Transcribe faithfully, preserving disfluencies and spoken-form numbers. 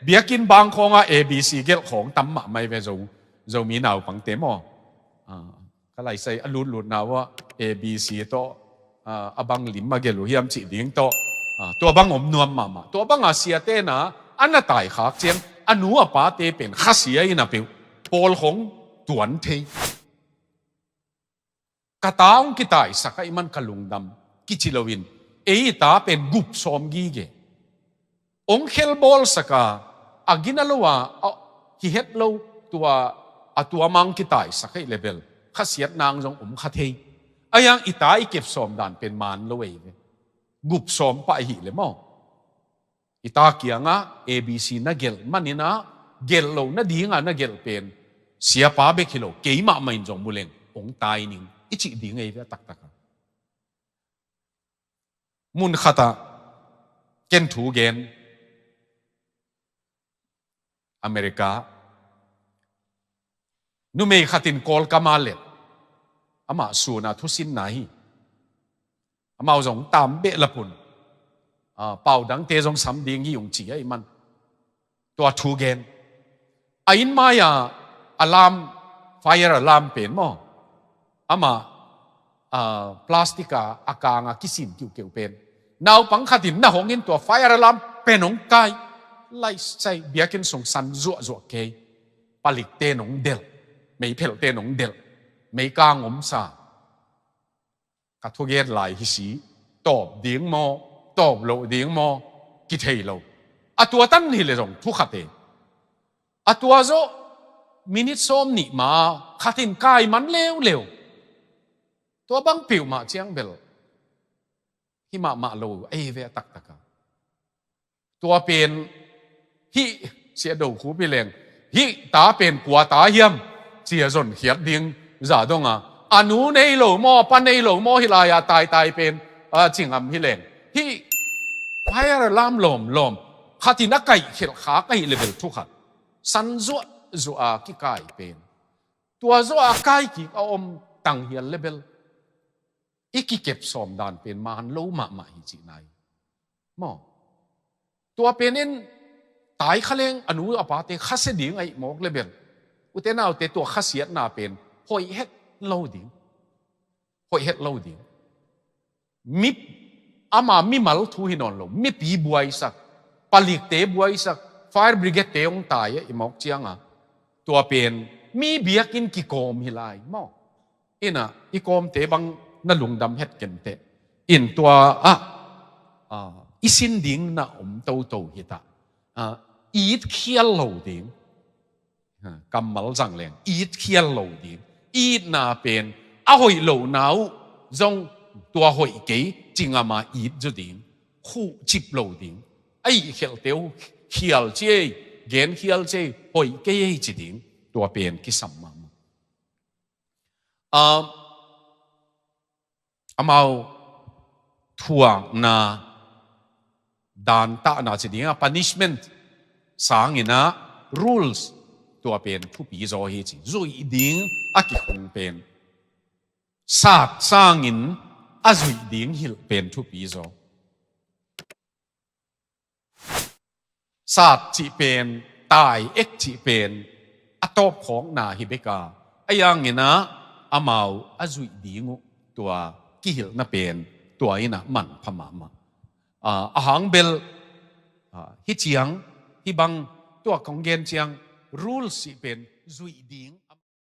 Biakinn bang khawngah A B C gelh khawng tam mahmah hi ve, Zo, Zomi naupangte maw. Ah, ka laisai a lutlutna uh ah A B C tawh, ah, a bang lim a gelh uh hiam cih ding tawh, ah, tua bang om nuam mahmah. Tua bangah siate na a na taikhak ciang a nu a pate pen khasia in a peuh, pawl khawng tuan thei. Ka ta hong kitaisak ahih man ka lungdam kici loin, ei i ta pen gup sawm gige. Hong khelbawlsak a, a gina lo a, a hi het lo, tua, a tua mang kitaisak ahih leh bel khasiat nang zong om kha thei. Ahi hang i ta i kep sawm dan pen maan lo ei ve. Gup sawm pah ahih leh maw. I ta kiangah A B C na gelh manin ah, gelh lo nadingah na gelh pen siapa bek hi lo, keimah mah in zong mu leng hong tai ning i cih ding ei ve a taktak a. Mun khatah ken thu gen, America, numei khatin Kawlkam a leh amah sun a thusinna hi. Amau zong tam behlap un, ah, pau dangte zong sam ding hi ung ci ahih man. Tua thu gen. A inn mai-a alarm, fire alarm pen maw, amah, ah, plastic a, a kang a kisin kiuhkeuh pen, naupang khatin na hongin tua fire alarm pen hong kai. Laisai, biakinn sung san zuahzuah kei. Palikte nong delh, meiphelhte nong delh, meikang omsa. Ka thugen lai hi si, tawp ding maw, tawp loh ding maw, kithei lo. A tua tan hi leh zong thu khat e. A tua zawh minute sawm nih ma khatin kai man leuleu. Tua bang peuhmah ciang bel hi mahmah lo ei ve a taktak a. Tua pen hih, sia do khup hi leng, hih ta pen kua ta hiam, cia zonkhiat ding zah dong a, a nu nei lo maw, a pa nei lo maw, hih lai-a taitai pen, a, ci ngam hi leng, hih fire alarm lawmlawm khatin a kaihkhelh khak ahih leh bel thu khat. San zuahzuah a kikai pen, tua zawh a kai kik a om tang hial leh bel i kikep sawm dan pen maan lo mahmah hi cihna hi. Maw? Tua pen in tai kha leng a nu a pate khasia ding ahih mawk leh bel, ute naute, tua khasiatna pen hoih het lo ding. Hoih het lo ding. Mi, ama mimal thu hi nawn lo, mipi buaisak, palikte buaisak, fire brigade-te hong tai ahih mawk ciang a, tua pen mi biakinn kikawm hi lai maw. Inah i kawmte bang na lungdam het kenteh. In tua ah, ah, i sin ding na om toto hi ta. Ah, it khial lo ding. Ha, kammal zang leng, it khial lo ding. Itna pen a hoih lohna uh zong tua hoih kei ci ngam a it zaw ding. Khuhcip lo ding. A ihkhelhte uh khial ci ei, gen khial ci ei, hoih kei ei ci ding. Tua pen kisam mahmah. Ah, amau thuakna, dantahna ci ding a, punishment sangin ah rules, tua pen thupi zaw hi ci. Zuih ding a kikhung pen, sat sangin a zuih ding hilh pen thupi zaw. Sat cih pen, tai ek cih pen a tawpkhawkna hi bek a, ahi hangin ah amau a zuih ding uh tua kihilhna pen tua in ah manpha mahmah. Ah, a hang bel, ah, hih ciang, hih bang tua kong gen ciang, rules cih pen zuih ding